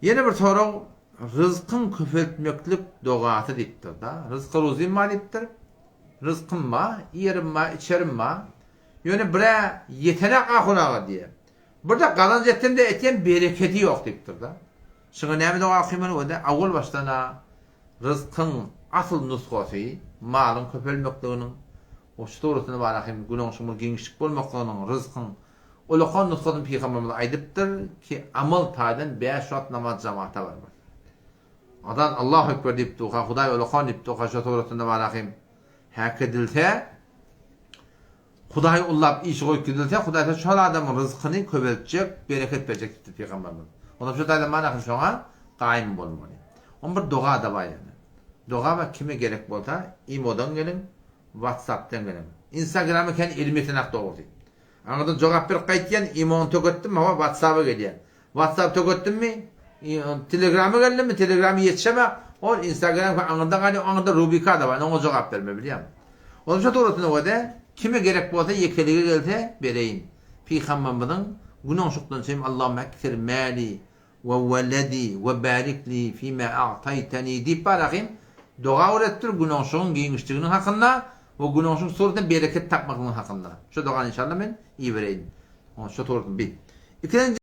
Ýene bir sorag ryzkyň köpeltmeklik dogasy diýipdir-da. Ryzky ruzym bar diýipdir. Ryzkym bar, iýerim bar, içerim bar. Ýöne bir-ä ýetenak ahun aga diýýär. Bir-de gazanç etsem-de etýän berekedi ýok diýipdir-de. Şuňa näme doga okymaly bolýar? Awal başdan-a ryzkyň asyl nusgasy malyň köpelmekliginiň, o şu suratynda bar ahim günäň şumur giňişlik bolmaklygynyň ryzkyň Ulakan nusgasyny pygamberimiz aýdypdyr ki, amal taýdan bäş wagt namaz jamata barmak. Azan Allahu ekber diýip durka, Hudaý ulakan diýip durka şo suratynda bar ahim häkedilse, Hudaýy ullap işi goýup gidilse, Hudaý taala şol adamyň ryzkyny köpeltjek, bereket berjek diýipdir pygamberimiz. Onam şo taýdan bar ahim şoňa gaýym bolmaly. Oň bir doga-da bar ýöne. Doga bar kime gerek bolsa imodan geliň, whatsappdan geliň. Instagrama kän elim ýetenak dogrusy. Aňyrdan jogap berip gaýtýan, imony töketdim, hawa whatsappa gelýän. Whatsapp töketdimmi, telegrama geldimmi, telegrama ýetişemok, ol instagram aňyrda galýar, aňyrda rubikada bar, oňa jogap berme bilýäňmi. Onuň şu suratyna görä, kime gerek bolsa ýekelige gelse bereýin. Pygamberimiziň gün oňşukdan çem Allahümme ekfir mali we weledi we barik li fima a'taýtani diýip bar ahym doga öwretdir günoňşugyň giňişliginiň hakynda we günoňşugyň suratynda bereket tapmaklygyň hakynda. Şu dogany inşallah men ibereýin. Şu suratyny bi. Ikinji.